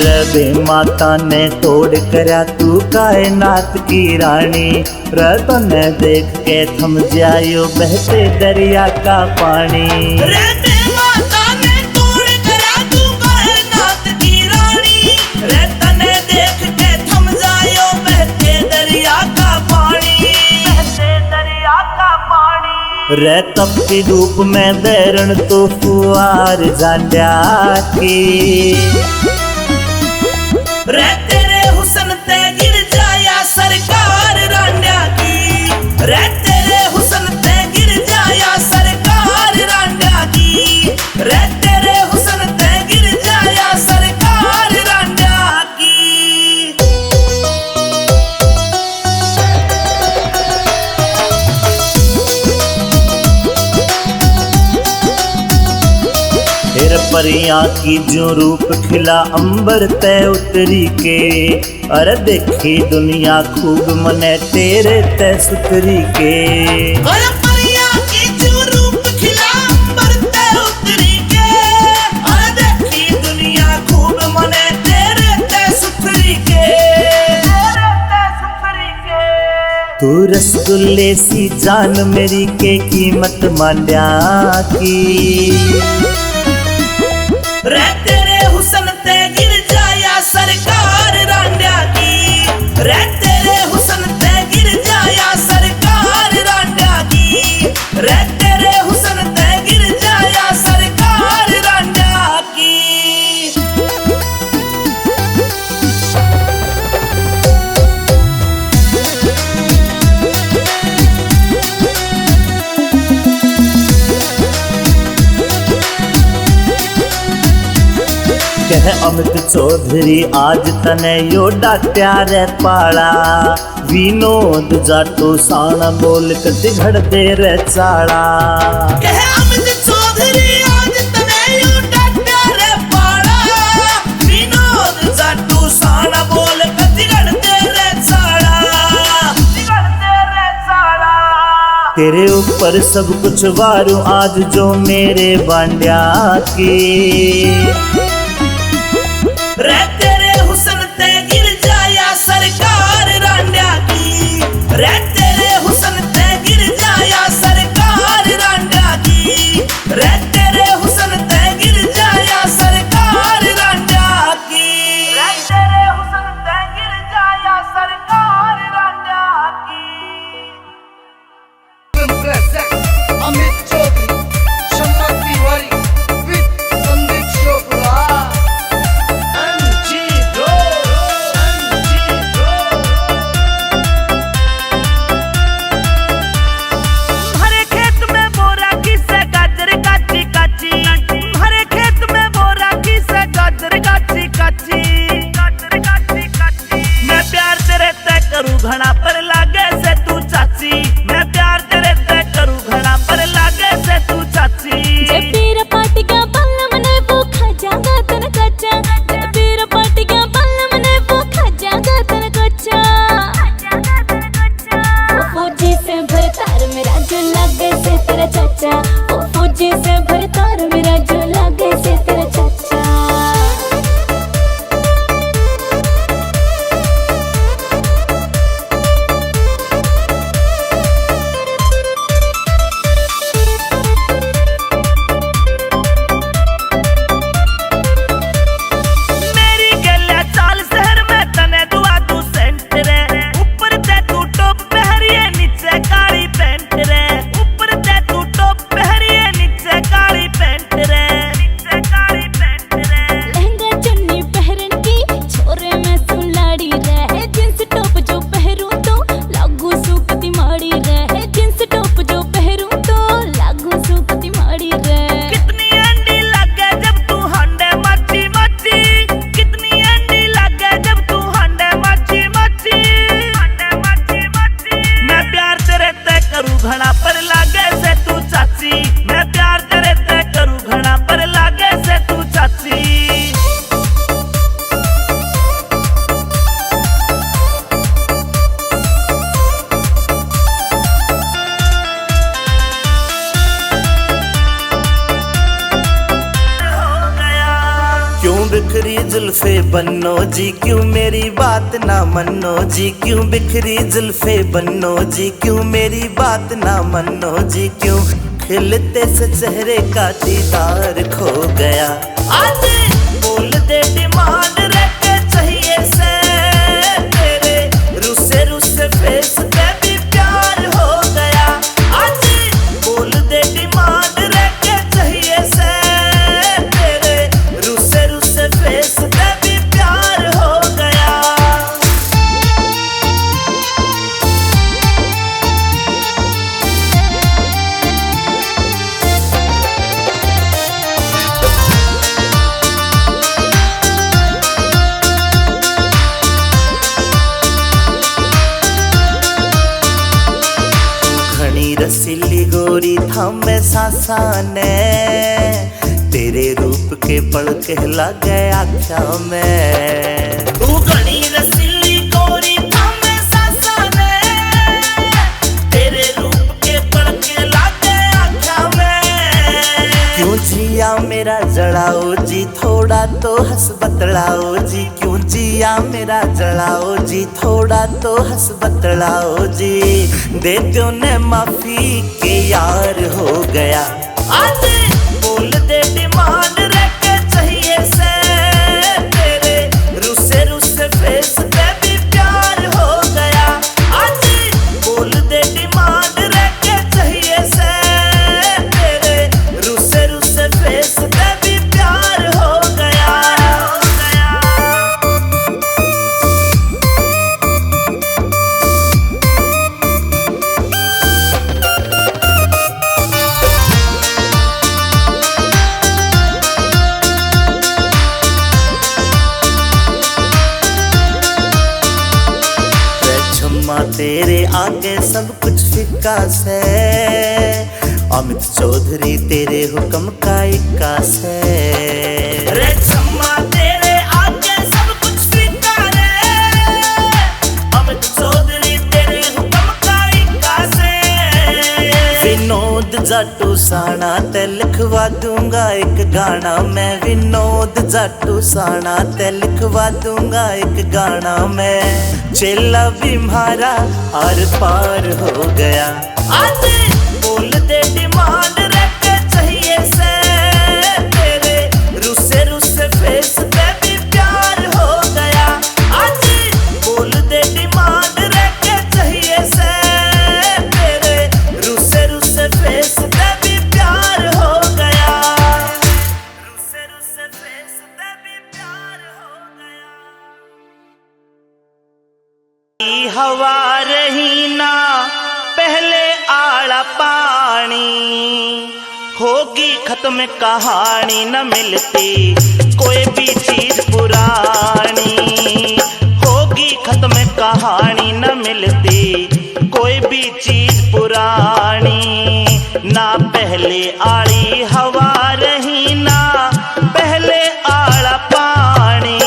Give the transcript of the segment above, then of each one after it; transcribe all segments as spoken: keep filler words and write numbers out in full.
रे बेमाता ने तोड़ करया तू कायनात की रानी, रे तने देख के थम जायो बहते दरिया का पानी। रे बेमाता ने तोड़ करया तू कायनात की रानी, रे तने देख के थम जायो बहते दरिया का पानी, बहते दरिया का पानी। रे तपती धूप में बैरण तो फुहार जांड्या की। रे तेरे हुस्न ते गिर जाया सरकार रांड्या की। रे तेरे हुस्न ते गिर जाया सरकार रांड्या की। रे तेरे हुस्न ते गिर जाया सरकार रांड्या की। फिर परियां की जो रूप खिला अंबर तै उतरी के, अरे देखी दुनिया खूब मने तेरे तै सुथरी के। अरे परियां की जो रूप खिला अंबर तै उतरी के, अरे देखी दुनिया खूब मने तेरे तै सुथरी के, तेरे तै सुथरी के। तू रसगुल्ले सी जान मेरी के कीमत मांड्या की। रे तेरे हुस्न ते गिर जाया सरकार रांड्या की। रे तेरे हुस्न ते गिर जाया सरकार रांड्या की। रे तेरे हुस्न ते गिर जाया सरकार रांड्या की। कह अमित चौधरी आज तने यो डाट्या रे पाला। विनोद जाटो साणा बोल कति घड़ दे रे चाला। कह अमित चौधरी आज तने यो डाट्या रे पाला। विनोद जाटो साणा बोल कति घड़ दे रे चाला। कति घड़ दे रे चाला। तेरे ऊपर सब कुछ वारू आज जो मेरे बांड्या की। रे तेरे हुस्न ते गिर जाया सरकार रांड्या की। रे तेरे हुस्न ते गिर जाया सरकार रांड्या की। रे तेरे हुस्न ते गिर जाया सरकार रांड्या की। रे तेरे हुस्न ते गिर जाया सरकार रांड्या की। Present Amit Chaudhary, Shanna Tiwari with Sandeep Chopra, M G Bro, M G Bro। भरे खेत में बोरा किसे गाजर काची काची, भरे खेत में बोरा किसे गाजर काची काची। मैं प्यार तेरे ते करूँ घना पर लागे से तू चाची। मैं प्यार तेरे ते करूँ घना पर लागे से तू चाची। जब पीर पाट गया बालम ने वो खा जागा तन कच्चा। जब पीर पाट गया बालम ने वो खा जागा तन कच्चा। वो फौजी से भरतार मेरा जो लागे से तेरा चाचा। वो फौजी से भरतार मेरा जो लागे से तेरा चाचा। मेरी गैल्या चाल शहर में तने दुआ दूं सेंट रे। ऊपर ते तू टॉप पहरिए नीचे काली पैंट रे। ऊपर ते तू टॉप पहरिए नीचे काली पैंट रे। नीचे काली पैंट रे। लहंगा चुन्नी पहरन की छोरे मैं सुनाड़ी रे। जींस टॉप जो पहरूं तो लागू सूं कती माड़ी रे। जींस टॉप जो पहरूं तो लागू सूं कती माड़ी रे। कितनी अंडी लागे जब तू हांडे माची माची। कितनी अंडी लागे जब तू हांडे माची माची। हांडे माची माची। मैं प्यार तेरे ते करूँ घना पर लागे से तू चाची। मैं प्यार तेरे ते करूँ घना पर लागे से तू चाची। क्यों बिखरी जुल्फे बन्नो जी, क्यों मेरी बात ना मन्नो जी, क्यों बिखरी जुल्फे बन्नो जी, क्यों मेरी बात ना मन्नो जी, क्यों खिलते से चेहरे का दीदार खो गया। आज बोल दे डिमांड रे, के चाहिए से तेरे, रुसे रुसे फेस पे भी प्यार हो गया। आज बोल दे डिमांड रे, के चाहिए से तेरे, रुसे रुसे फेस पे भी प्यार हो गया। घणी रसीली गोरी थामे सांसा ने, तेरे रूप के पलक लागे आख्या में। तू घणी रसीली गोरी थामे सांसा ने, तेरे रूप के पलक लागे आख्या में। क्यों जिया मेरा जलाओ जी, थोड़ा तो हंस बतलाओ जी, क्यों जिया मेरा जलाओ जी, थोड़ा तो हंस बतलाओ जी, दे दो ने माफी के यार हो गया। आज बोल दे डिमांड रे, के चाहिए से तेरे, रुसे रुसे फेस पे भी प्यार हो गया। आज बोल दे डिमांड रे, के चाहिए से तेरे, रुसे रुसे फेस पे भी प्यार हो गया। रे छम्मा तेरे आगे सब कुछ फीका से, अमित चौधरी तेरे हुक्म का इक्का से। रे छम्मा तेरे आगे सब कुछ फीका रे, अमित चौधरी तेरे हुक्म का इक्का से। विनोद जाट टूसाना ते लिखवा दूंगा एक गाना मैं, विनोद जाट टूसाना ते लिखवा दूंगा एक गाना मैं। चेला भी म्हारा आर पार हो गया। आज बोल दे डिमांड रे, के चाहिए से तेरे, रुसे रुसे फेस पे भी प्यार हो गया। आज बोल दे डिमांड रे, के चाहिए से तेरे, रुसे रुसे फेस पे भी प्यार हो गया। रुसे रुसे फेस पे भी प्यार हो गया। हवा रही ना पहले आला पानी, होगी खत्म कहानी, न मिलती कोई भी चीज पुरानी। होगी खत्म कहानी, न मिलती कोई भी चीज पुरानी। ना पहले आली हवा रही, ना पहले आला पानी।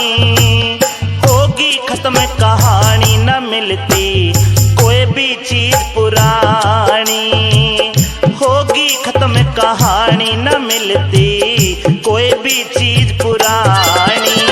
होगी खत्म कहानी, न मिलती कोई भी चीज पुरानी। होगी खत्म कहानी, न मिलती कोई भी चीज पुरानी।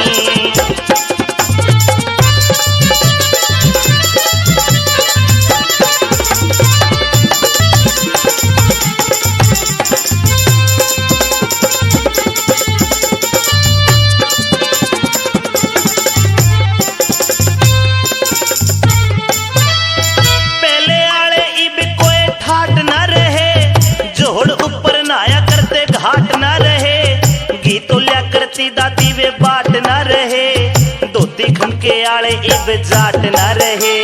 पहले आले इब कोई ठाट ना रहे, जोड़ ऊपर नहाया करते घाट ना रहे। घी तोल्या करती दादी वे बाट ना रहे, धोती खनके आले इब जाट ना रहे।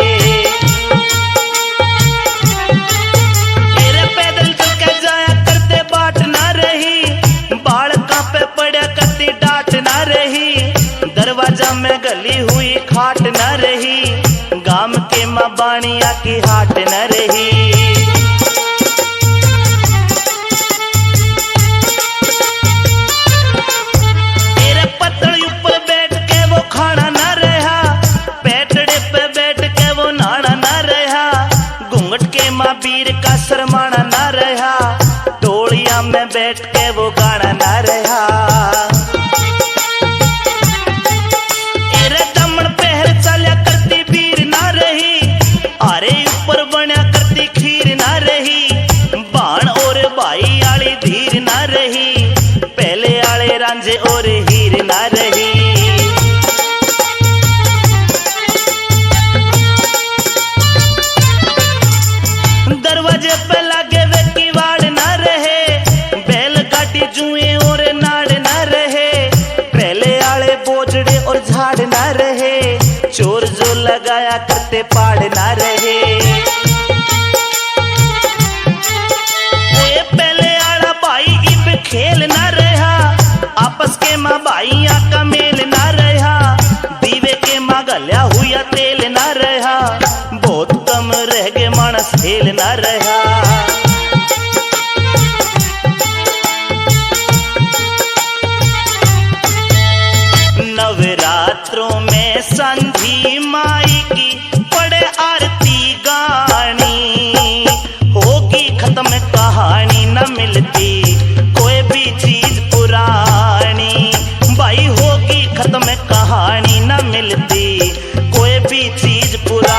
मेरे पैदल चल के जाया करते बाट ना रही, बालकां पे पड़ा करती डांट ना रही। दरवाजा में गली हुई खाट ना रही, गाम के माँ बाणिया की हाट ना रही। तेरे पतली ऊपर बैठ के वो खाना ना रहा, पैटड़े पे बैठ के वो नहाना ना रहा, घूंघट के माँ बीर का शरमाना ना रहा, टोलिया में बैठ के वो गाना ना रहा। जे और हीर ना रही। दरवाजे पे लागे वे किवाड़ ना रहे, बैलगाड़ी जुए और नाड़ ना रहे, पहले आले बोझड़े और झाड़ ना रहे, चोर जो लगाया करते पाड़ ना रहे। ओए पहले आला भाई इब खेल ना रहा, आपस के माँ भाइयां का मेल ना रहा, दीवे के माँ गल्या हुआ तेल ना रहा, बहुत कम रह गए मानस फेल ना रहा। नवरात्रों में संधी माई की पड़े आरती गानी, होगी खत्म कहानी न मिलती कोई भी चीज पुरानी। भाई होगी खत्म कहानी न मिलती कोई भी चीज पुरानी।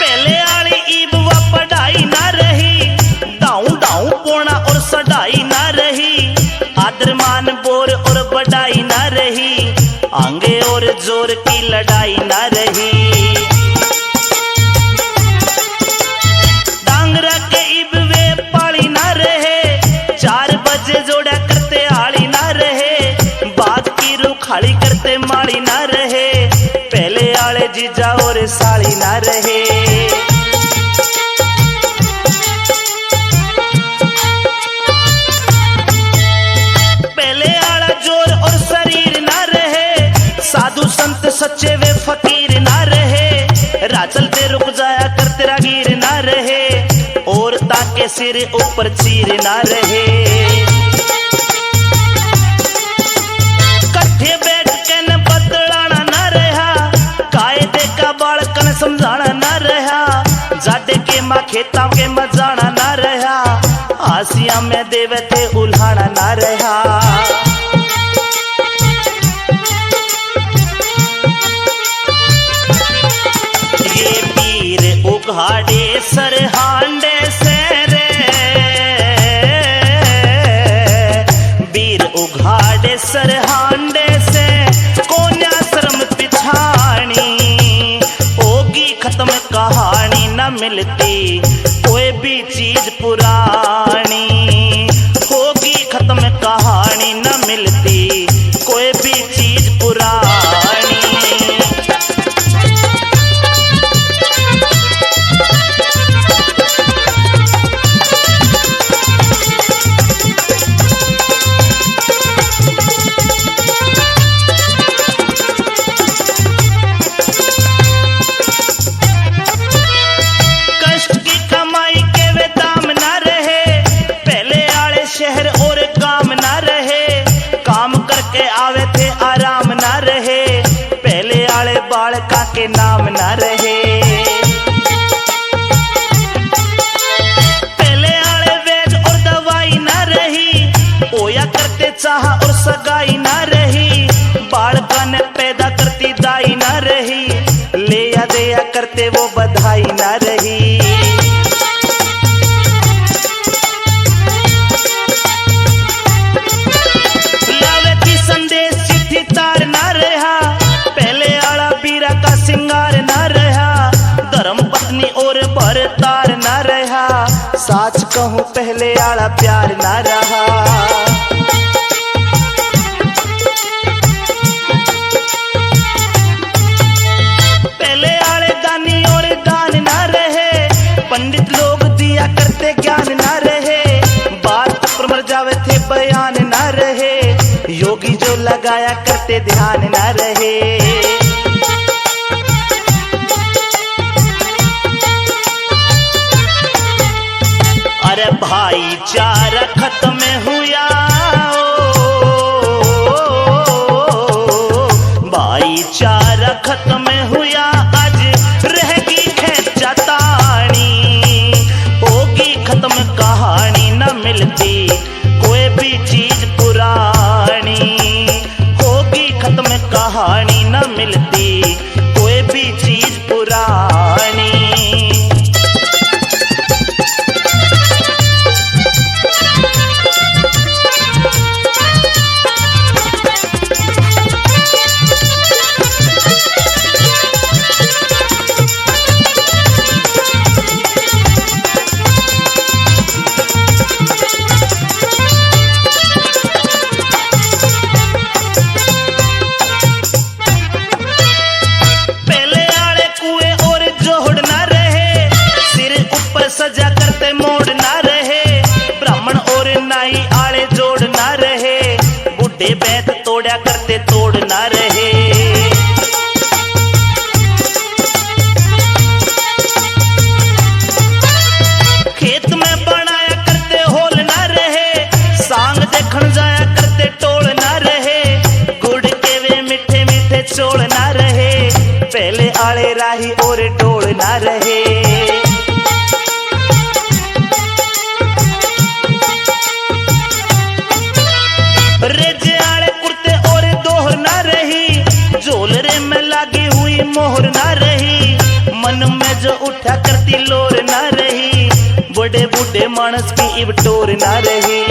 पहले आली ईब वा पढ़ाई ना रही, डाऊ डाऊ पोना और सढ़ाई ना रही, आदर मान बोर और बढ़ाई ना रही, आंगे और जोर की लड़ाई ना रही। डांगरा के इब वे पाली ना रहे, चार बजे जोड़ा करते आली ना रहे, बाग की रुखाली करते माली ना रहे, पहले आले जीजा और साली ना रहे। पहले आला जोर और शरीर ना रहे, साधु संत सच्चे वे फकीर ना रहे, राह चलते रुक जाया करते राहगीर ना रहे, औरतां के सिर ऊपर चीर ना रहे। कट्ठे बैठ के न बतलाना ना रहा, कायदे का बालकन समझाना ना रहा, जाडे के माँ खेतां के मजाना ना रहा, हाशिया में देवे थे उल्हाना ना रहा। ये पीर उघाड़े सरहांडे से रे, बीर उघाड़े सरहांडे से कोन्या शर्म पिछाणी, होगी खत्म कहानी न मिलती कोई भी चीज पुरानी, होगी खत्म कहानी न मिलती कोई भी चीज पुरानी। कष्ट की कमाई के वे दाम ना रहे, पहले आले शहर और गाम ना रहे, काम करके आवे थे आराम ना रहे, पहले आले बालका के नाम ना रहे। पहले आले वैज और दवाई ना रही, होया करते चाह और सगाई ना रही, बालका ने पैदा करती दाई ना रही, ले या दे या करते वो बधाई ना रही। लावे थी संदेश चिट्ठी तार ना रहा, पहले आला बीरा का सिंगार ना रहा, धर्म पत्नी और भरतार ना रहा, साच कहूँ पहले आला प्यार ना रहा। पहले आले दानी और दान ना रहे, पंडित लोग दिया करते ज्ञान ना रहे, बात पर मर जावे थे बयान ना रहे, योगी जो लगाया करते ध्यान ना रहे। अरे भाईचारा खत्म हुआ, ओ, मिलती कोई भी चीज पुरानी, होगी खत्म कहानी, न मिलती कोई भी चीज पुरानी। पहले आले कुएं और जोड़ ना रहे, सिर ऊपर सजा करते मोड़ ना रहे, ब्राह्मण और नाई आले जोड़ ना रहे, बूढ़े बैत तोड़ा करते तोड़ ना रहे। खेत में बनाया करते होल ना रहे, सांग देखण जाया करते टोल ना रहे, गुड़ के वे मीठे मीठे चोल ना रहे, पहले आले राही और टोल ना रहे। रेजे आले कुर्ते और दोहर ना रही, झोलरे में लागी हुई मोहर ना रही, मन में जो उठा करती लोर ना रही, बड़े बूढ़े मानस की इब टोर ना रही।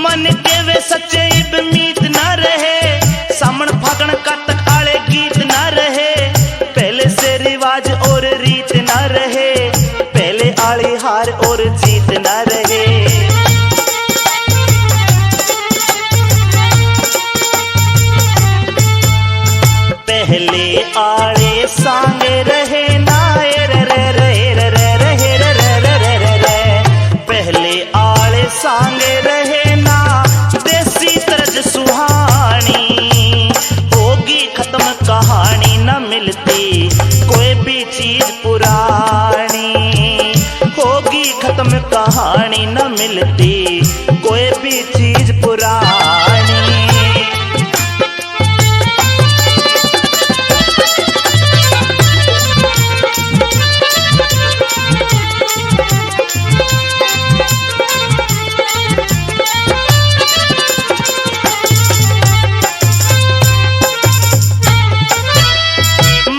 मन के वे सच्चे इब मीत ना रहे, सामण फागण कातक आले गीत ना रहे, पहले से रिवाज और रीत ना रहे, पहले आली हार और जीत ना रहे। पहले आले सांग रहे ना, ए रे रे रे रे रे रे रे रे रे रे। पहले आले सांग रहे ना, देसी तर्ज सुहानी। होगी खत्म कहानी, न मिलती कोई भी चीज पुरानी। होगी खत्म कहानी, न मिलती कोई भी चीज पुरानी।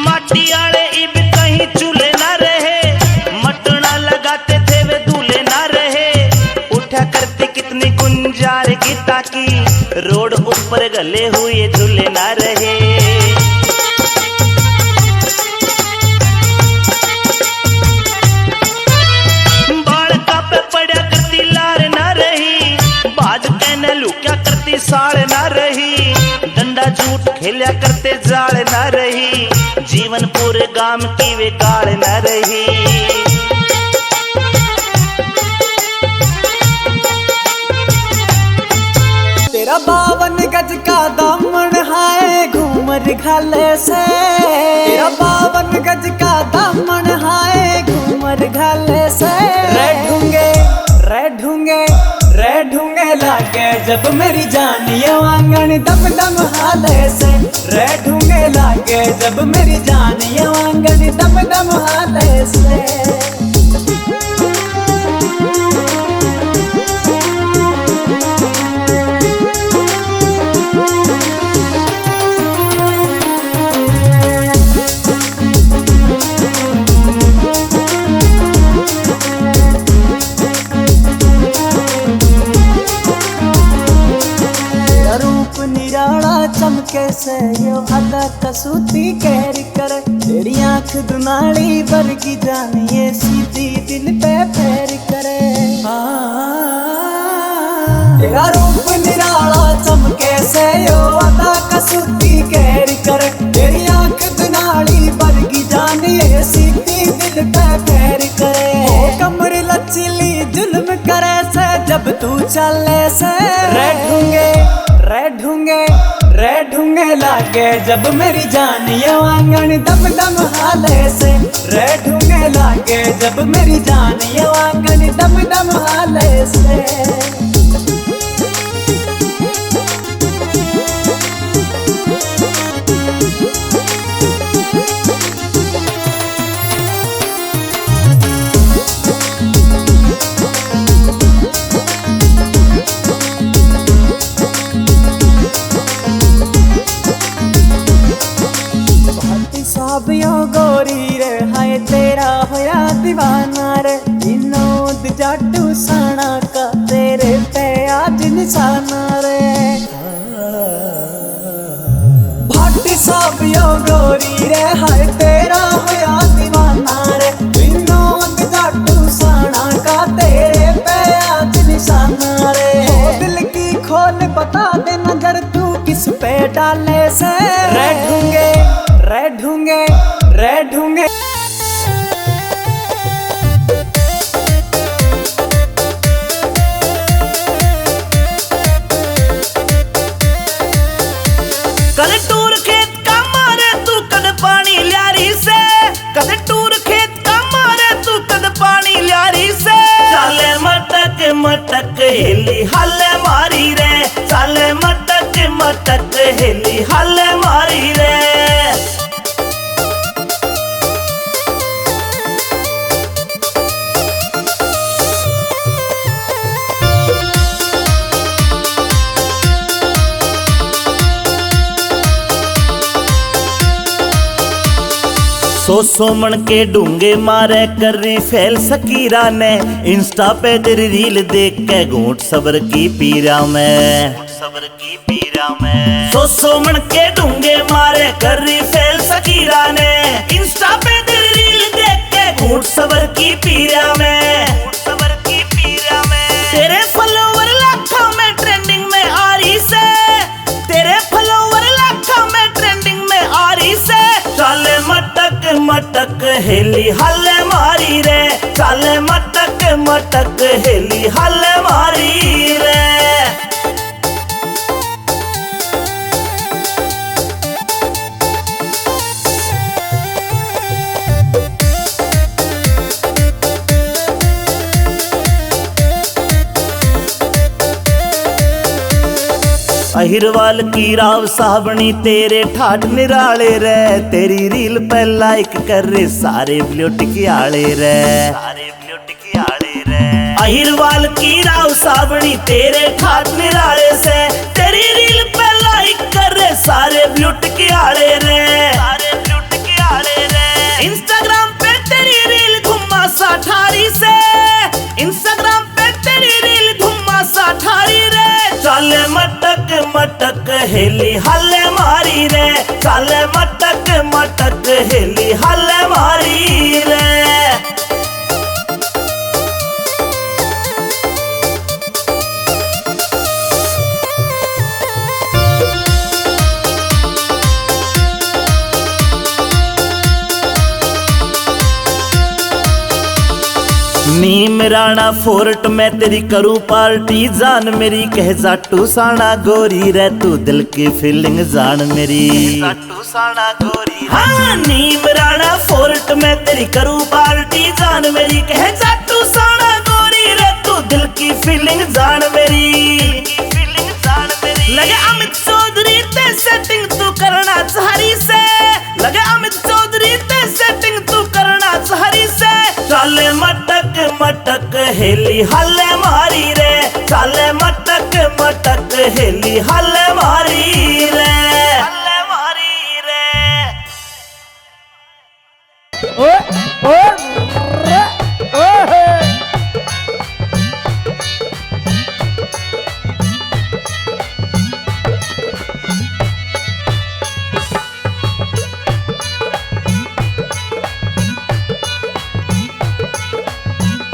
माटी आले इब कहीं चूल्हे ना रहे, मटना लगाते थे वे दूल्हे ना रहे। उठा करती कितनी गुंजार गीता की, रोड ऊपर गले हुए झूले ना रहे। बालका पे पड़ा करती लार ना रही, बाज कहने लुक्या करती साल ना रही, डंडा झूठ खेल्या करते जाल ना रही, जीवन पूरे गाम की वे गाल ना रही। तेरा बावन गज का दामन हाय घूमर घाले से, तेरा बावन गज का दामन हाय घूमर घाले से। रे ढूंगे, रे ढूंगे, रे ढूंगे लागे जब मेरी जान ये आंगन दम दम हाले से। रे ढूंगे लागे जब मेरी जान ये आंगन दम दम हाले से। तेरा रूप निराला चमके से यो अदा कसूती कहर करे, तेरी आंख दुनाली बरगी जानिए सीधी दिल पे फेर करे। आ, तेरा रूप निराला चमके से यो अदा कसूती कहर करे, तेरी आंख दुनाली बरगी जानिए सीधी दिल पे फेर करे। ओ कमर लचीली जुल्म करे से जब तू चले से। रे ढूंगे, रे ढूंगे, रे ढूंगे लागे जब मेरी जान ये आंगन दम दम हाले से। रे ढूंगे लागे जब मेरी जान ये आंगन दम दम हाले से। साबियो गोरी रे, हाय तेरा होया दीवाना रे, विनोद जाटू साणा का तेरे पे आज निशाना रे। भाटी साबियो गोरी रे, हाय तेरा होया दीवाना रे, विनोद जाटू साणा का तेरे पे आज निशाना रे। ओ दिल की खोल बता दे नजर तू किस पे डाले से। रे ढूंगे, रे ढूंगे, रे ढूंगे। कद टूर खेत का मारे तू कद पानी ल्यारी से, कद टूर खेत का मारे तू कद पानी ल्यारी से। चाले मटक मटक हेली हाले मारी रे, चाले मटक मटक हेली हाले मारी रे। सौ सौ मण के ढूंगे मारे करी फेल सकीरा ने, Insta पे तेरी रील देख के घूंट सबर की पीरा में। सौ सौ मण के ढूंगे मारे करी फेल सकीरा ने, Insta पे तेरी रील देख के घूंट सबर की पीरा में। तेरे follower लाखों में trending में आ रही से, तेरे follower लाखों में trending में आ रही से। चाले मटक मटक हेली हाले मारी रे, चाले मटक मटक हेली हाले मारी रे। अहिरवाल की राव साबणी तेरे ठाठ निराले रे, तेरी रील पे like कर रे सारे ब्लूटिक आले रे। अहिरवाल की राव साबणी तेरे ठाठ निराले से, तेरी रील पे like कर रे सारे ब्लूटिक आले रे, सारे ब्लूटिक आले रे। Instagram पे तेरी रील धुम्मा सा ठारी से, Instagram पे तेरी रील धुम्मा सा ठारी रे। चाले मटक मटक हेली हाले मारी रे, चाले मटक मटक हेली हाले मारी रे। नीम राणा फोर्ट में तेरी करूँ पार्टी, जान मेरी कह जाटू साणा गोरी रे, तू दिल की feeling जान मेरी। हाँ, नीम राणा फोर्ट में तेरी करूँ पार्टी, जान मेरी कह जाटू साणा गोरी रे, तू दिल की feeling जान मेरी। लगे अमित चौधरी ते setting तू करना चाह रही से, लगे अमित चौधरी ते setting तू करना चाह रही से। चाले मटक मटक हेली हाले मारी रे, चाले मटक मटक हेली हाले मारी रे। हाले मारी रे। ओए, ओए, रे, ओए।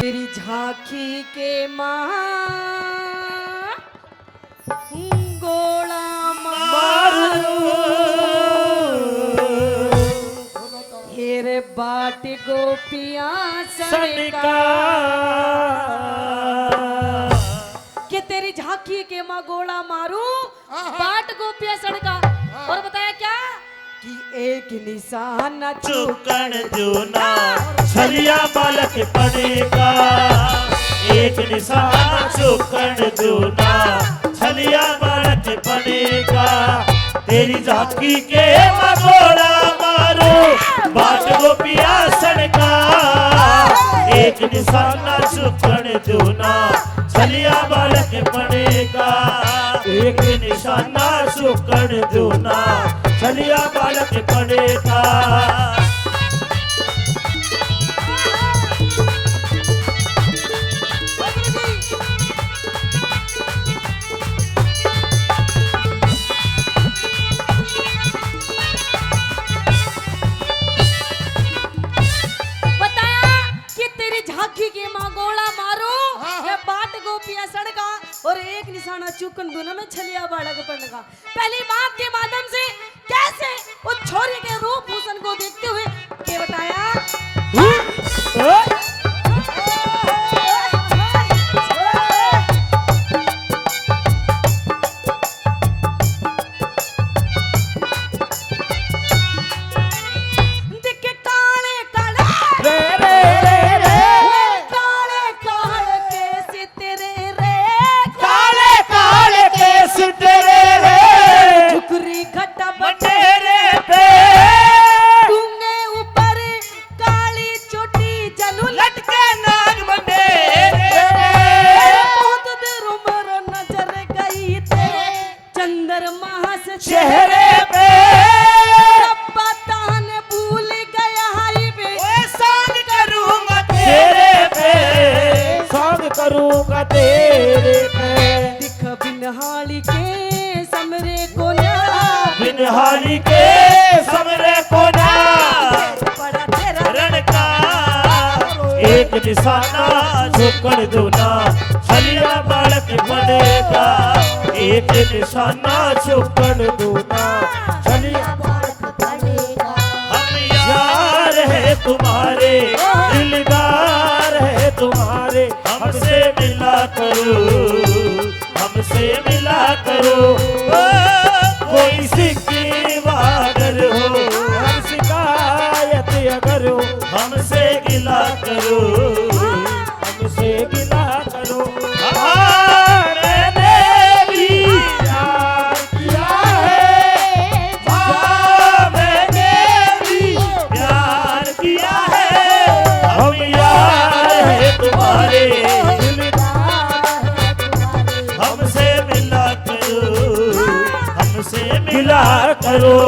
तेरी झांकी के माँ गोला मारू। मारू। हेर बाट गोपियां सनका। सनका। के तेरी झांकी के माँ गोला मारू, आहा। बाट गोपियां सनका। हाँ। और बताया क्या? कि एक निशाना चुकण दो ना, छलिया बालक पड़ेगा। एक निशाना चुकण दो ना, छलिया बालक पड़ेगा। तेरी झांकी के मगोड़ा मारो, बाट गोपिया सनका। एक निशाना चुकण दो ना, छलिया बालक पड़ेगा। एक निशाना चुकण दो ना, छलिया बालक पड़ेगा। और एक निशाना चूकन दूना मैं छलिया बालक बन का। पहली बात के माध्यम से कैसे उस छोरी के रूप हुसन को देखते हुए के बताया। दिखे काले काले रे, रे, रे, रे। काले काले केस तेरे रे, काले काले केस तेरे रे। झुकरी घटा बटेरे पे। टूंगे ऊपर काली चोटी जलू लटके नाग मंडेरे पे। बहुत देर उम्र नजर गई तेरे चंद्रमा से चेहरे पे। रब्बा तान भूल गया हाई बे। ओए सांग करूंगा तेरे पे, सांग करूंगा तेरे पे। दिख बिनहाली के समरे को ना, बिनहाली के समरे को ना। पड़ा तेरा रण का एक निशाना चूकन दूना, छलिया बालक बनेगा। एक निशाना चूकन दूना, छलिया बालक बनेगा। हम यार है तुम्हारे, दिलदार है तुम्हारे, हमसे मिला करो, हमसे मिला करो। ओ, कोई शिकवा अगर हो, शिकायत अगर हो, हमसे गिला करो, हमसे गिला करो। हाँ, मैंने भी प्यार किया है, हाँ, मैंने भी प्यार किया है। हम यार हैं तुम्हारे, हमसे मिला करो, हमसे मिला करो।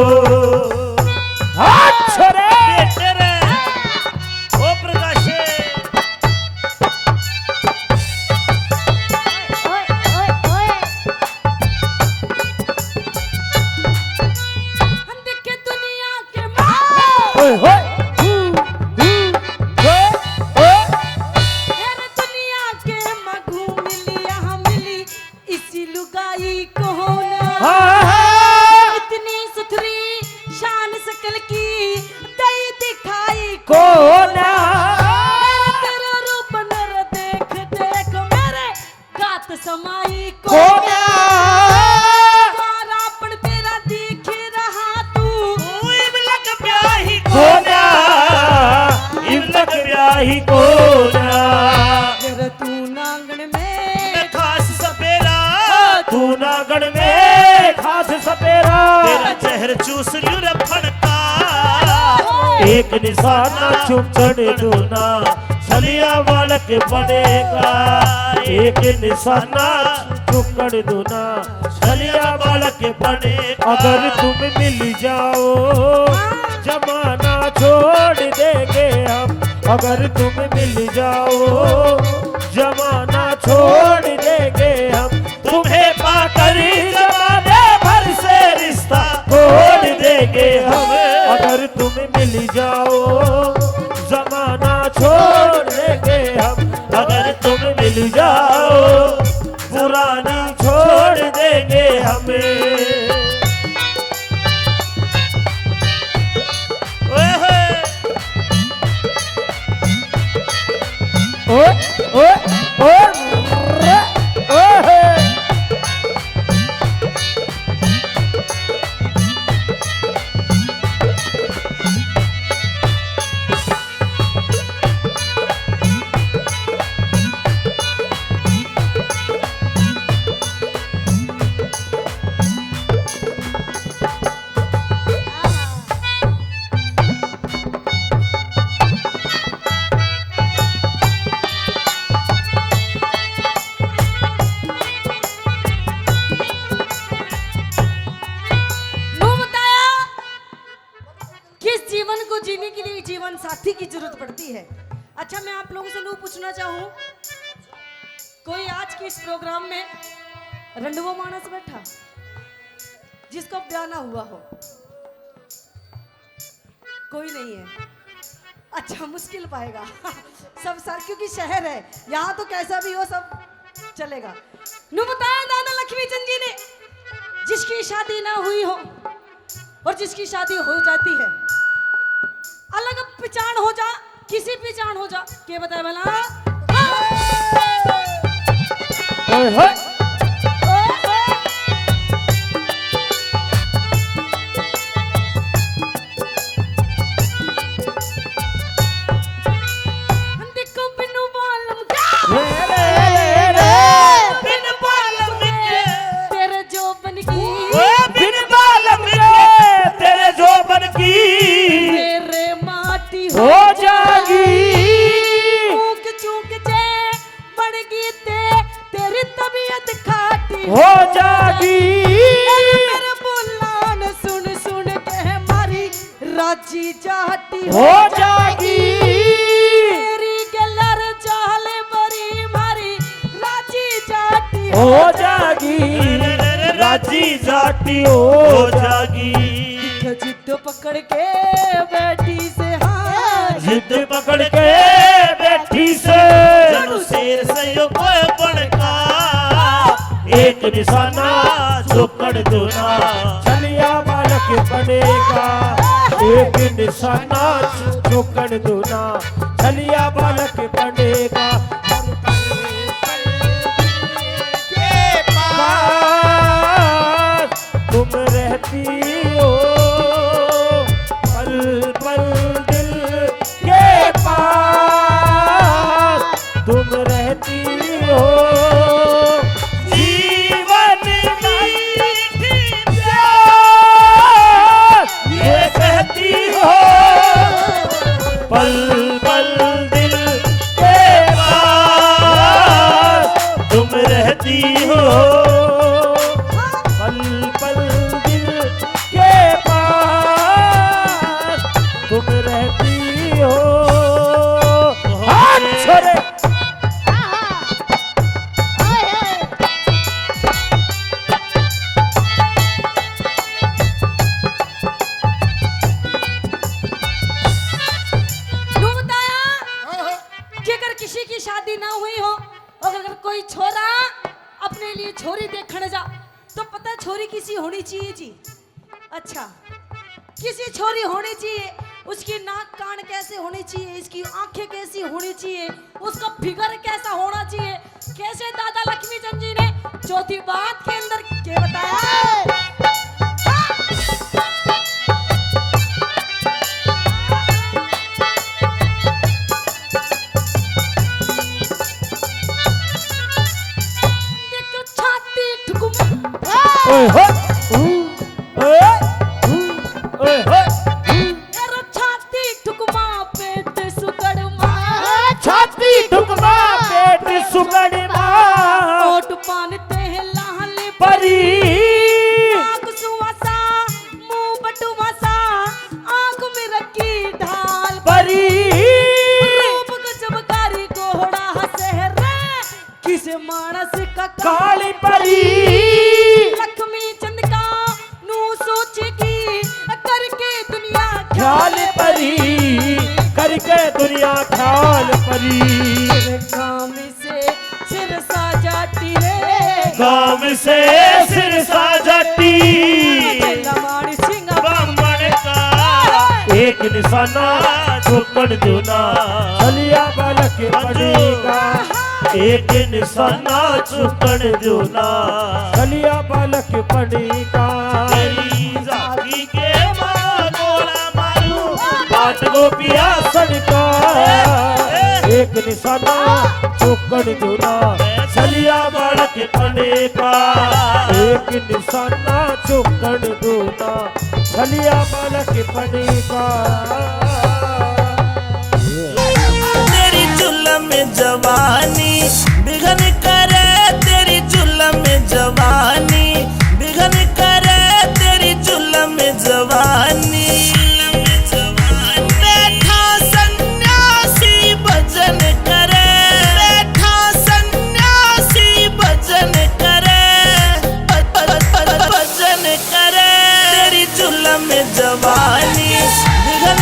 हाथ छोड़े। बेटे रे, ओ प्रकाशे। ओए, ओए, ओए। हम देखे दुनिया के माँ। ओए, ओए। हू, हू, ओए, ओए। यार दुनिया के माँ घूम लिया हम मिली। इसी लुगाई को ना। हाँ, हाँ। इतनी सुथरी शान शकल की दई दिखाई को ना। तेरा रूप नर देख देख मेरे गात समाई को ना। कारापन तेरा दिख रहा तू। तू इब लग ब्याही को ना। इब लग ब्याही को ना। तेरा तू नांगण में खास सपेरा। तू नागण में खास सपेरा। तेरा जहर चूस लियो रे फड़का। एक निशाना चुकन दूना, छलिया बालक बनेगा। एक निशाना चुकन दूना, छलिया बालक बनेगा। अगर तुम मिल जाओ, जमाना छोड़ देंगे हम। अगर तुम मिल जाओ, जमाना छोड़ देंगे हम। तुम्हें पाकर जमाने भर से रिश्ता तोड़ देंगे हम। अगर तुम मिल जाओ, जमाना छोड़ देंगे हम। अगर तुम मिल जाओ, पुरानी छोड़ देंगे हम। ओए होए। ओए, ओए, ओए, रे, ओए। न्यू बताया कि इस जीवन को जीने के लिए जीवन साथी की जरूरत पड़ती है। अच्छा, मैं आप लोगों से न्यू पूछना चाहूँ, कोई आज के इस प्रोग्राम में रंडवो मानस बैठा जिसको ब्याह ना हुआ हो? कोई नहीं है। अच्छा, मुश्किल पाएगा। सब सर, क्योंकि शहर है, यहाँ तो कैसा भी हो, सब चलेगा। नु बताया दादा लक्ष्मी चंद जी ने, जिसकी शादी ना हुई हो और जिसकी शादी हो जाती है, अलग पहचान हो जा, किसी पहचान हो जा, के बताए भला? ओए होए। देखो बिनु बालम के, रे, रे, रे, रे। बिन बालम के। तेरे जोबन की। ओ बिन बालम के, तेरे जोबन की। मेरे माटी हो हो जागी। जागी। चूक चूक जे बन गई ते, तेरी तबीयत खाटी हो हो जागी। जागी। अरे मेरे बोलां न सुन सुन के मारी राजी जाटी हो हो जागी। जागी। तेरी गलर चाल बरी मारी राजी जाटी हो हो जागी। जागी। राजी जाटी हो हो जागी। जागी। जिद पकड़ के बैठी से, हाँ। जिद पकड़ के बैठी से। जनु शेर से यो कोई बड़का। एक निशाना चौकड़ दूना। छलिया बालक बनेगा। एक निशाना चौकड़ दूना। छलिया बालक बनेगा। के पास तुम रहती हो, पल पल दिल के पास तुम रहती हो। जीवन मीठी प्यास ये कहती हो, पल पल दिल के पास तुम रहती हो, पल पल दिल के पास तुम रहती हो। हाथ छोड़े। नु बताया कि अगर किसी की शादी ना हुई हो और अगर कोई छोरा अपने लिए छोरी देखने जा, तो पता छोरी किसी होनी चाहिए जी। अच्छा, किसी छोरी होनी चाहिए, उसकी नाक कान कैसे होनी चाहिए, इसकी आंखें कैसी होनी चाहिए, उसका फिगर कैसा होना चाहिए, कैसे दादा लक्ष्मी चंद जी ने चौथी बात के अंदर के बताया है? देखो छाती ठुकुमा। ओए होए। ओए, ओए, ओए, ओए। तेरा छाती ठुकमा, पेट सुगड़मा। छाती ठुकमा, पेट सुगड़मा। ओट पान ते लाल परी। आँख सुवासा, मुंह बटुवासा, आँख में रखी ढाल परी। रूप गजब कारी गोहड़ा हंसे रे। किस मानस का काली परी। लक्ष्मी चंद का नू सोचेगी, करके दुनिया ख्याल परी, करके दुनिया ख्याल परी। काम से सिर साजाटी रे। काम से सिर साजाटी। लमाड़ सिंह बामण का। एक निशाना चौकड़ दूना। छलिया बालक बनेगा। एक निशाना चौकड़ दूना। छलिया बालक बनेगा। तेरी जाति के माँ गोला मारू, पाट गोपिया सड़का। एक निशाना चौकड़ दूना। छलिया बालक बनेगा। एक निशाना चौकड़ दूना। छलिया बालक बनेगा। तेरी जुल्म जवानी बिघन करे, तेरी जुल्म जवानी बिघन करे, तेरी जुल्म जवानी। बैठा सन्यासी भजन करे, बैठा सन्यासी भजन करे, भ-, भ-, भ-, भजन करे। तेरी जुल्म जवानी बिघन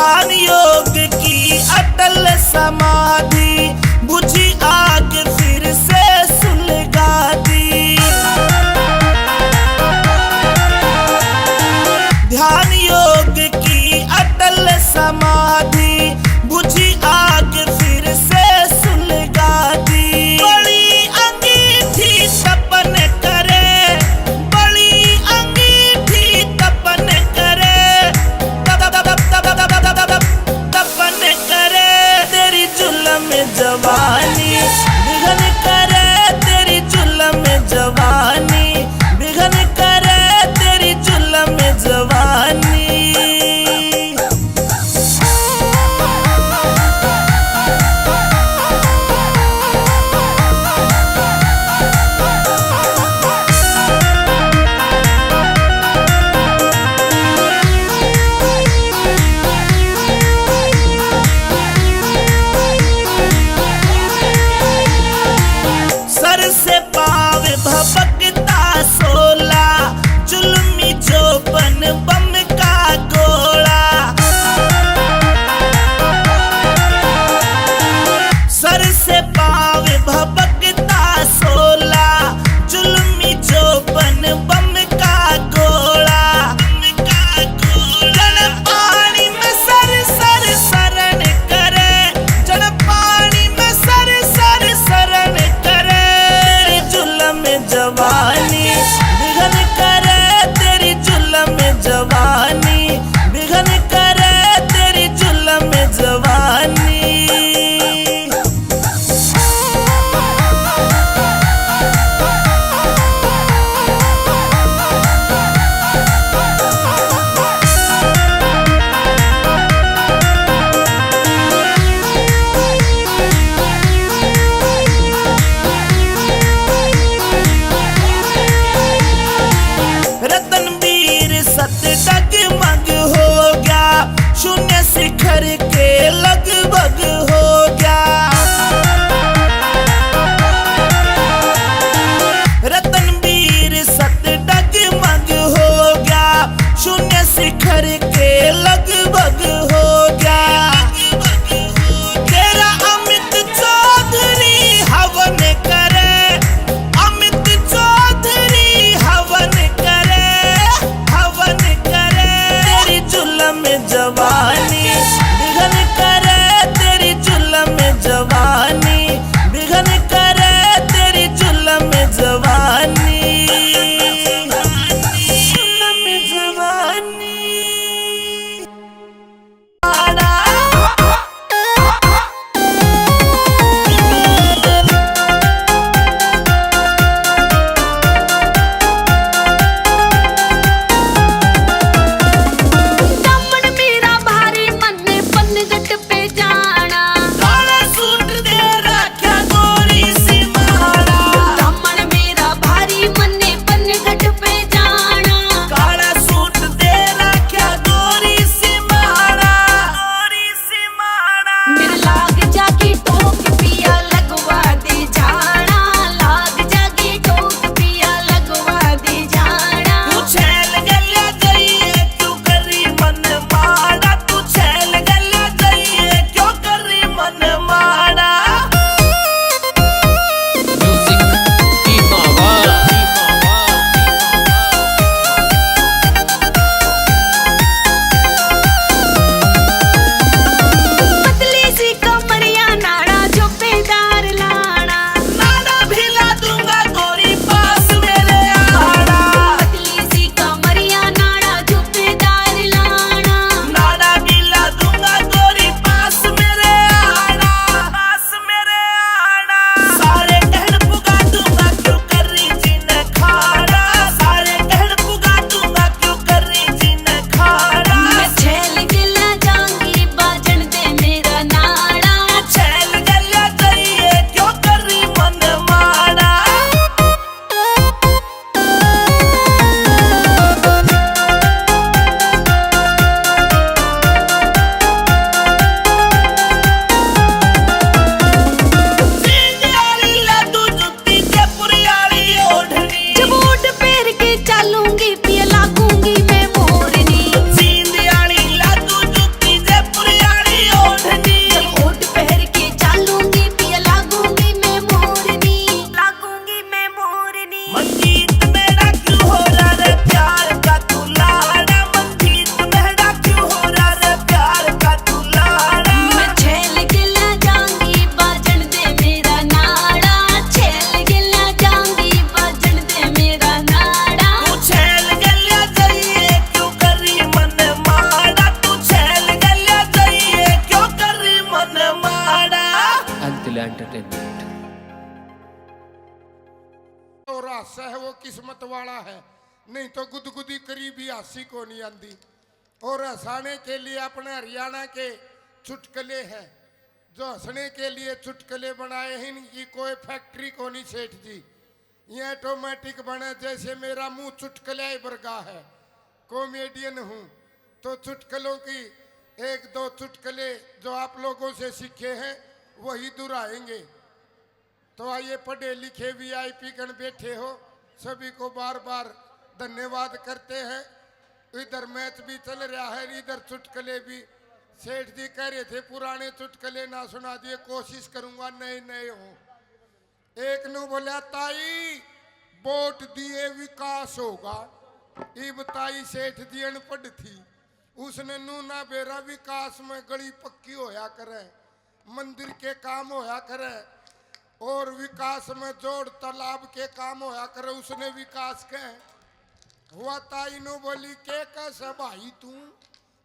ज्ञान योग की अटल समाधि, बुझी आग फिर से सुलगा दी। ध्यान योग की अटल समाधि, बुझी आग फिर से सुलगा दी। बड़ी अंगीठी तपन करे, बड़ी अंगीठी तपन करे, तप, तप, तपन करे। तेरी जुल्म जवानी विघन करे, तेरी जुल्म जवानी विघन करे, तेरी जुल्म जवानी। है, वो किस्मत वाला है, नहीं तो गुदगुदी करी भी हंसी को नहीं आंदी। और हंसाने के लिए अपने हरियाणा के चुटकले हैं, जो हंसने के लिए चुटकले बनाए हैं, इनकी कोई फैक्ट्री को नहीं सेठ जी। ये ऑटोमेटिक बने, जैसे मेरा मुंह चुटकले ही बरगा है, कॉमेडियन हूँ, तो चुटकलों की एक दो चुटकले जो आप लोगों से सीखे हैं, वही दोहराएंगे। तो आइए, पढ़े लिखे वीआईपी गण बैठे हो, सभी को बार बार धन्यवाद करते हैं। इधर मैच भी चल रहा है, इधर चुटकले भी। सेठ जी कह रहे थे पुराने चुटकले ना सुना दिए, कोशिश करूंगा नए नए हो। एक नू बोला, ताई, वोट दिए विकास होगा। इब ताई सेठ जी अनपढ़ थी, उसने नू ना बेरा विकास में गली पक्की होया करे, मंदिर के काम होया करे और विकास में जोड़ तालाब के काम होया करे, उसने विकास के हुआ। ताई नू बोली, के कैसे भाई तू?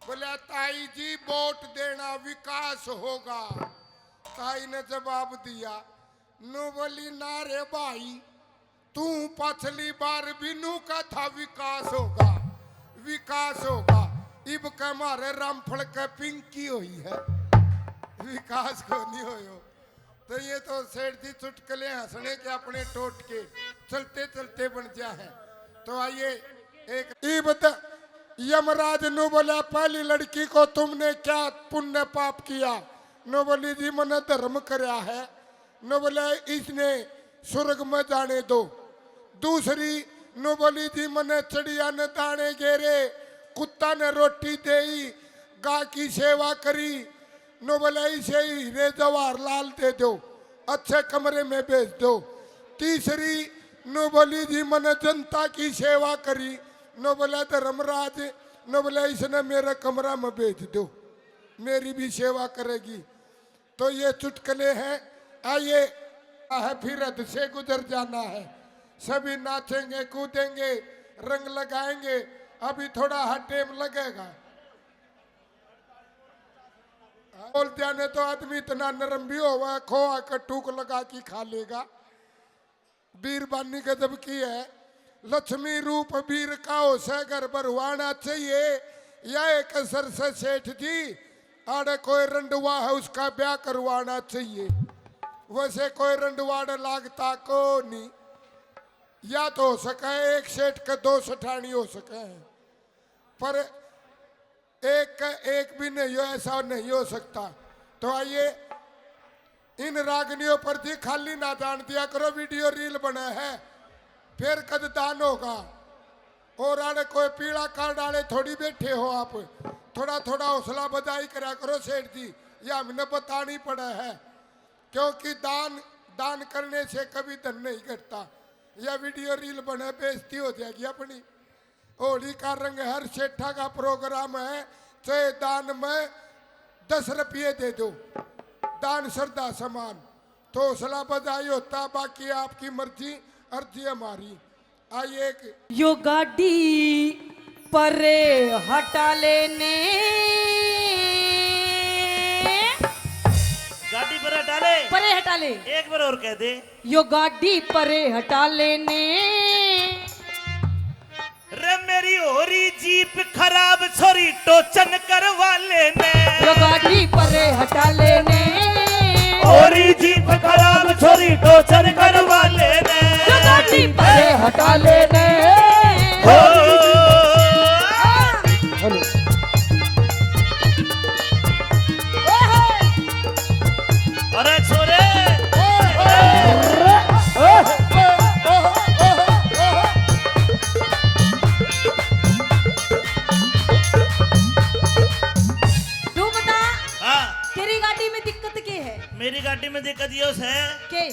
बोले, ताई जी, वोट देना विकास होगा। ताई ने जवाब दिया, नू बोली, ना रे भाई, तू पछली बार भी नू का था विकास होगा, विकास होगा। इब के मारे रामफल के पिंकी हुई है, विकास को नहीं होयो। तो ये तो सेठ जी चुटकले हंसने के अपने टोटके, चलते चलते बन जा है। तो आइए, एक इब त-, यमराज नू बोला, पहली लड़की को तुमने क्या पुण्य पाप किया? नू बोली, जी, मैंने धर्म करया है। नू बोला, इसने स्वर्ग में जाने दो। दूसरी नू बोली, जी, मैंने चिड़िया ने दाने गेरे, कुत्ता ने रोटी देई, गाय की सेवा करी। नू बोला, इसे हीरे जवाहर लाल दे दो, अच्छे कमरे में भेज दो। तीसरी नू बोली, जी, मैंने जनता की सेवा करी। नू बोला, धर्मराज, नू बोला, इसने मेरे कमरा में भेज दो, मेरी भी सेवा करेगी। तो ये चुटकले हैं। आइए, है फिर हद से गुजर जाना है। सभी नाचेंगे, कूदेंगे, रंग लगाएंगे। अभी थोड़ा हा टेम लगेगा। बोलते ने तो आदमी इतना नरम भी होवा, खोआ का टूक लगा के खा लेगा। बीरबानी गजब की है। लक्ष्मी रूप बीर का हो सै घर भरवाना चाहिए। या एक असर से सेठ जी, आड़े कोई रंडवा है, उसका ब्याह करवाना चाहिए। वैसे कोई रंडवाड़ लागता को नहीं। या तो हो सके एक सेठ के दो सेठानी हो सके, पर एक का एक भी नहीं हो, ऐसा नहीं हो सकता। तो आइए, इन रागनियों पर जी खाली ना जान दिया करो, वीडियो रील बना है, फिर कद दान होगा। और आड़े कोई पीला कार्ड आले थोड़ी बैठे हो आप, थोड़ा थोड़ा हौसला बधाई करा करो सेठ जी, ये हमने बतानी पड़ा है, क्योंकि दान, दान करने से कभी धन नहीं घटता। यह वीडियो रील बने, बेइज्जती हो जाएगी अपनी। होली का रंग हर सेठा का प्रोग्राम है, चाहे दान में दस रुपये दे दो, दान श्रद्धा समान। तो हौसला बधाई होता, बाकी आपकी मर्जी, अर्जी हमारी। आइए एक यो गाड़ी परे हटा लेने। गाड़ी पर हटा ले। परे हटा ले। एक बार और कह दे। यो गाड़ी परे हटा लेने। रे मेरी हो रही जीप खराब, छोरी टोचन करवा लेने। यो गाड़ी परे हटा लेने। हो रही जीप खराब, छोरी टोचन करवा लेने। यो गाड़ी परे हटा लेने। हो। हेलो। अरे छोरे। तू बता, हाँ। तेरी गाड़ी में दिक्कत के है? मेरी गाड़ी में दिक्कत यो है के?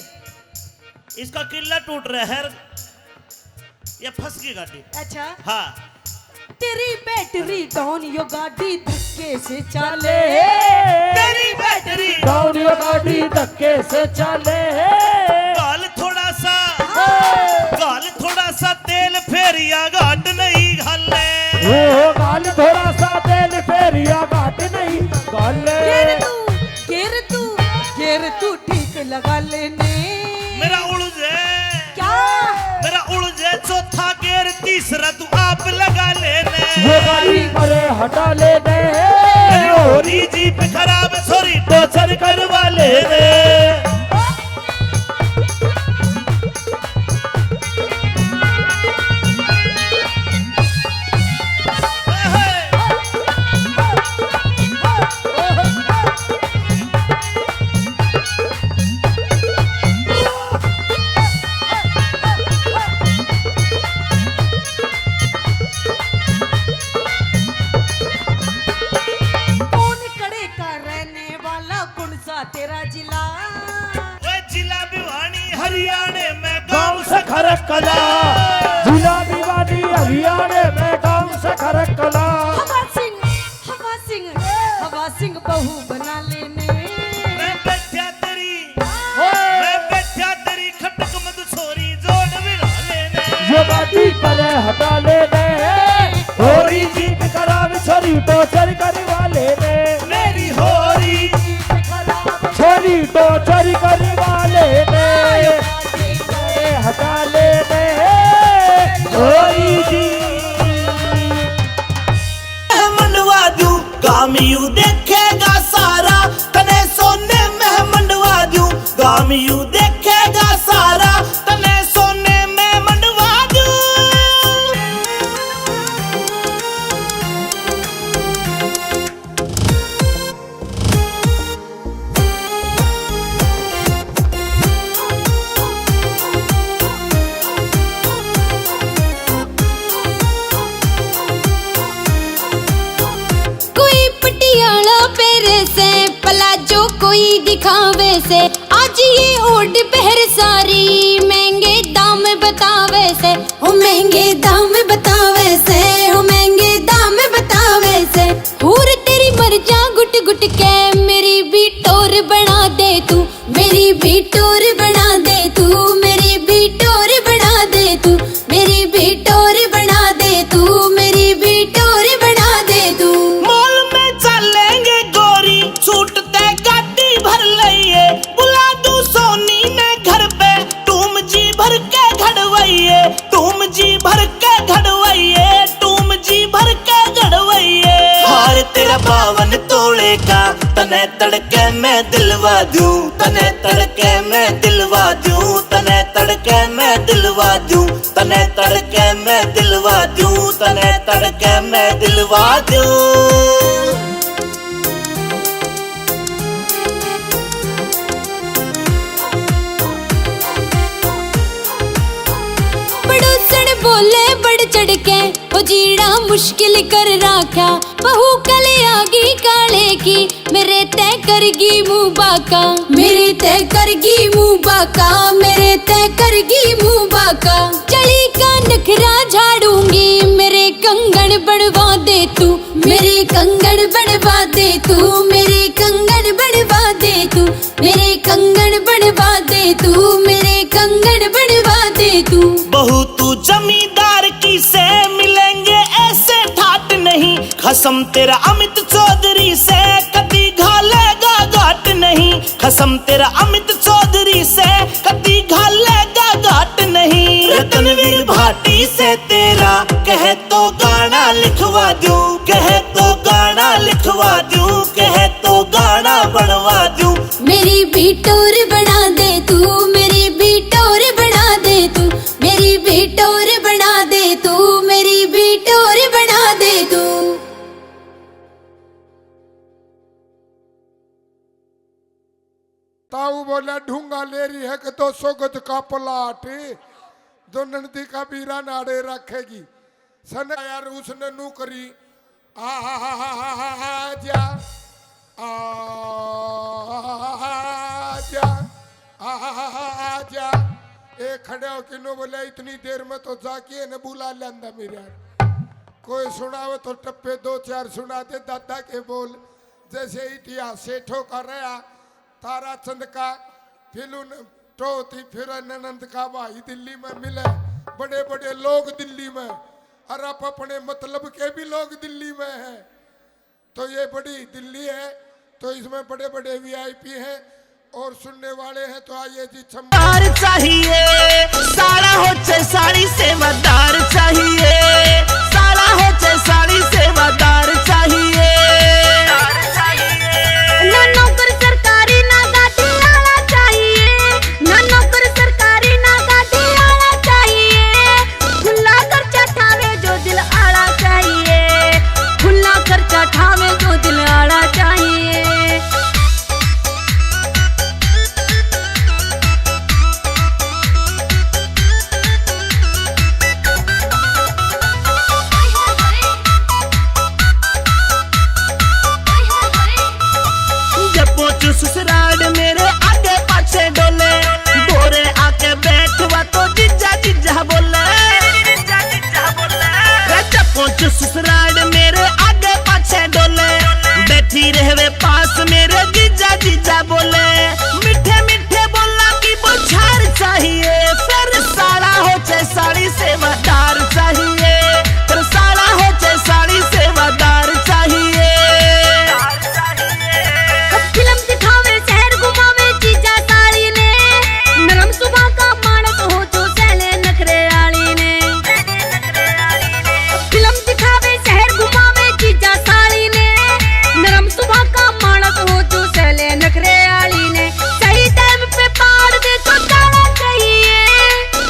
इसका किल्ला टूट रहा है, ये फंस गई गाड़ी। अच्छा। हाँ। तेरी बैटरी डाउन, यो गाड़ी धक्के से चाले। तेरी बैटरी डाउन, यो गाड़ी धक्के से चाले। गाल थोड़ा सा, हाँ। गाल थोड़ा सा तेल फेरिया घाट नहीं घाले। ओ गाल थोड़ा सा तेल फेरिया घाट नहीं घाले। गिर तू, गिर तू, गिर तू ठीक लगा लेने। मेरा उलझ है। क्या? मेरा उलझ चौथा गेर तीसरा तू आप लगा लेने। ये गाड़ी परे हटा लेने। मेरी हो रही जीप खराब, सॉरी टॉर्चर करवा लेने। कौन कड़े का रहने वाला, कौन सा तेरा जिला? ओए जिला भिवानी हरियाणा में गांव सखर कला। जिला भिवानी हरियाणा में गांव सखर कला। हवा सिंह, हवा सिंह, हवा सिंह बहू बना लेने। मैं बैठा तेरी, ओए। मैं बैठा तेरी खटक मत छोरी जोड़ बिना लेने। ये बाती परे हटा लेने। होरी जीप खराब छोरी टॉर्चर करवा लेने। मेरी होरी जीप खराब छोरी टॉर्चर करवा लेने। परे हटा लेने। होरी जीप मनवा दूं, गाम यू देखेगा सारा, तने सोने में मनवा दूं, गाम यू देखेगा सारा, तने सोने में मनवा दूं। कोई पटियाला पेरे से, प्लाजो कोई दिखावे से, आज ये ओढ़ पहर सारी महंगे दाम बतावे से, ओ महंगे दाम बतावे से, ओ महंगे दाम बतावे से। हूर तेरी मर जा गुट गुट के, मेरी भी टोर बना दे तू, मेरी भी टोर बना दे तू, मेरी भी टोर बना दे तू, मेरी भी टोर बना दे तू, मेरी भी टोर बना दे तू। मॉल में चलेंगे गोरी, छूट ते गाड़ी भर लइए, बुला दूं सोनी ने घर पे, टूम जी भर के घड़वइए, टूम जी भर के घड़वइए, टूम जी भर के घड़वइए। हार तेरा बावन तोले का, तने तड़के मैं दिलवा दूं, तने तड़के मैं दिलवा दूं, तने तड़के मैं दिलवा दूं, तने तड़के मैं दिलवा दूं, तने तड़के मैं दिलवा दूं। पड़ोसण बोले बढ़ चढ़ के, ओ जीना मुश्किल कर राख्या। बहू कल आगी काले की, मेरे तय करगी मुंह बाका, मेरे तय करगी मुंह बाका, मेरे तय करगी मुंह बाका। चली का नखरा झाड़ूंगी, मेरे कंगन बनवा दे तू, मेरे कंगन बनवा दे तू, मेरे कंगन बनवा दे तू, मेरे कंगन बनवा दे तू, मेरे कंगन बनवा दे तू। बहू तू जमींदार की से, मिलेंगे ऐसे ठाट नहीं। खसम तेरा अमित चौधरी से, कदी घालेगा घाट नहीं। खसम तेरा अमित चौधरी से, कदी घालेगा घाट नहीं। रतनवीर भाटी से तेरा, कहे तो गाना लिखवा दूं, कहे तो गाना लिखवा दूं, कहे तो गाना बनवा दूं। मेरी भी टोर बना दे तू, मेरी भी टोर बना दे तू, मेरी भी टोर बना दे तू, मेरी भी टोर बना दे तू। ताऊ बोला, ढूंगा ले रही है कि दो सौ गज का प्लाट, जो नंदी का बीरा नाड़े रखेगी। सन यार उसने नू करी, आहा, जा, आहा, जा, आहा, जा। ए खड़े हो किन्नू बोले, इतनी देर में तो जाके ने बुला लेंदा मेरे यार। कोई सुनावे तो टप्पे दो चार सुना दे दादा के बोल। जैसे इतिहास सेठों का रहा, ताराचंद का, फिर उन टोती फिर ननंद का भाई दिल्ली में मिले, बड़े बड़े लोग दिल्ली में, और आप अपने मतलब के भी लोग दिल्ली में हैं। तो ये बड़ी दिल्ली है, तो इसमें बड़े बड़े वीआईपी हैं। और सुनने वाले हैं तो आइए जी, छम दार चाहिए, साला हो चाहे साली सेवादार चाहिए, साला हो चाहे साली सेवादार चाहिए। ना नौकर सरकारी ना गाड़ी वाला चाहिए, ना नौकर सरकारी ना गाड़ी वाला चाहिए। खुला खर्चा ठावे जो दिल आला चाहिए, खुला खर्चा ठावे जो दिल आला चाहिए। जब पहुंचू ससुराल मेरे आगे पाछे डोले, गोरे आके बैठवा तो जीजा जीजा बोले। रे जब पहुंचू ससुराल मेरे आगे पाछे डोले, बैठी रहवे पास मेरे जीजा जीजा बोले। मीठे मीठे बोला की बौछार चाहिए, फिर साला हो चाहे साली सेवादार चाहिए, फिर साला हो चाहे साली सेवादार चाहिए। फिल्म दिखावे, शहर घुमावे जीजा साली ने, नरम सुभाव का मानस हो जो सहले नखरे आली ने। फिल्म दिखावे, शहर घुमावे जीजा साली ने, नरम सुभाव का मानस हो जो सहले नखरे आली ने। सही टाइम पे पाड़ दे तो जाना चाहिए,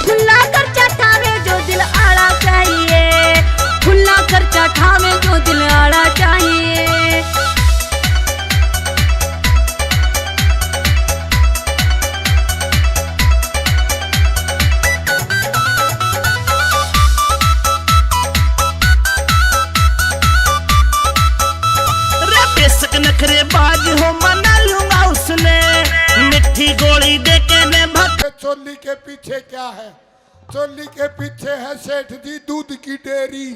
खुला खर्चा ठावे जो दिल आला चाहिए, खुला खर्चा ठावे जो दिल आला चाहिए। रे बेशक नखरेबाज हो, मना लूंगा उसने, मीठी गोली देके मैं भग। चोली के पीछे क्या है? चोली के पीछे है सेठ जी दूध की डेयरी,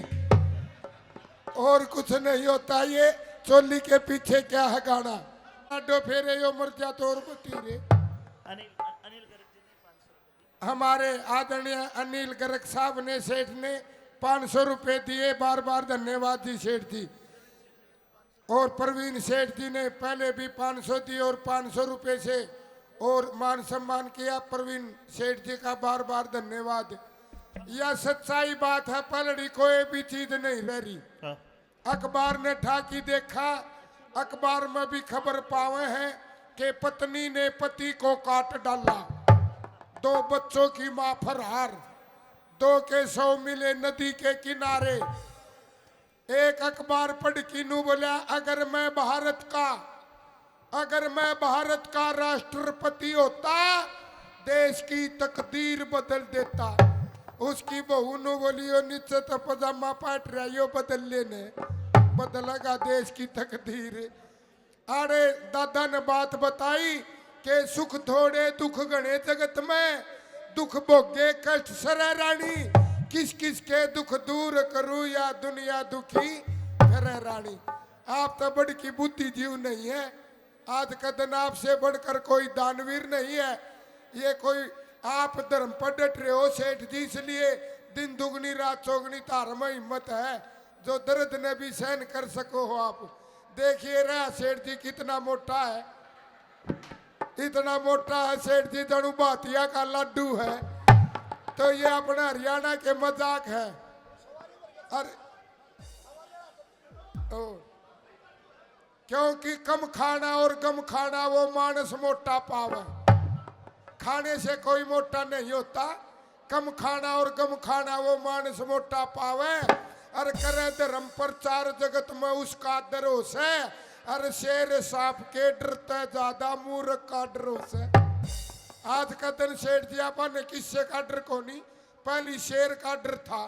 और कुछ नहीं होता। ये चोली के पीछे क्या है गाना? आडो फेरे यो मर जा तोर बती रे। अनिल, अनिल गर्ग जी ने पाँच सौ रुपये दिए। हमारे आदरणीय अनिल गर्ग साहब ने, सेठ ने पाँच सौ रुपये दिए, बार बार धन्यवाद जी सेठ जी। और प्रवीण सेठ जी ने पहले भी पाँच सौ दिए और पाँच सौ रुपये से और मान सम्मान किया। प्रवीण सेठ जी का बार बार धन्यवाद। यह सच्चाई बात है, पलड़ी कोई भी चीज नहीं रह रही। हाँ। अखबार ने ठाकी देखा, अखबार में भी खबर पावे हैं कि पत्नी ने पति को काट डाला, दो बच्चों की माँ फरार, दो के शव मिले नदी के किनारे। एक अखबार पढ़ के नू बोला, अगर मैं भारत का, अगर मैं भारत का राष्ट्रपति होता, देश की तकदीर बदल देता। उसकी बहू नू बोली, यो नीचे तो पजामा पाट रहा, यो बदल लेने, बदलेगा देश की तकदीर। आड़े दादा ने बात बताई के सुख थोड़े दुख घणे जगत में, दुख भोगे कष्ट सरै रानी, किस किस के दुख दूर करूं या दुनिया दुखी फिरै रानी। आप तो बड़ की बुद्धि जीव नहीं है, आज का दिन आपसे बढ़कर कोई दानवीर नहीं है। ये कोई आप धर्म पर डट रहे हो सेठ जी, इसलिए दिन दुगनी रात चौगनी थार में हिम्मत है, जो दर्द ने भी सहन कर सको हो आप। देखिए रहा सेठ जी कितना मोटा है, इतना मोटा है सेठ जी, जानू भातिया का लाडू है। तो ये अपना हरियाणा के मजाक है। अरे ओ, क्योंकि कम खाना और गम खाना वो मानस मोटा पावे। खाने से कोई मोटा नहीं होता, कम खाना और गम खाना वो मानस मोटा पावे। अर करे धर्म प्रचार जगत में उसका डर हो सै, अर शेर सांप के डर तै ज्यादा मूर्ख का डर हो सै। आज का दिन सेठ जी आपा ने किस्से का डर कोनी, पहली शेर का डर था,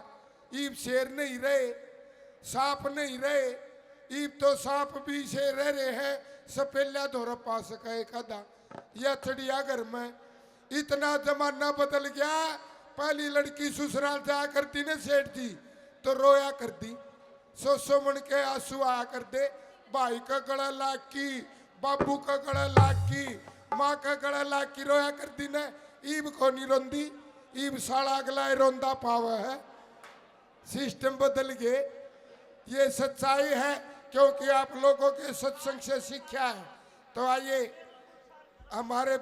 ईब शेर नहीं रहे, सांप नहीं रहे, ईब तो सांप भी से रह रहे हैं, सपेल्या धोरा पा सका एक आधा। या चिड़ियाघर में इतना जमाना बदल गया। पहली लड़की ससुराल जाया करती ना सेठ जी, तो रोया करती, सौ सौ मन के आंसू आया करते। भाई का गला लाग की, बाबू का गला लाग की, माँ का गला लाग की रोया करती ना। ईब कोनी रोंदी, ईब साला अगला ही रोंदा पावे है। सिस्टम बदल गए, ये सच्चाई है, क्योंकि आप लोगों के सत्संग से सीखा है। तो आइए, हमारे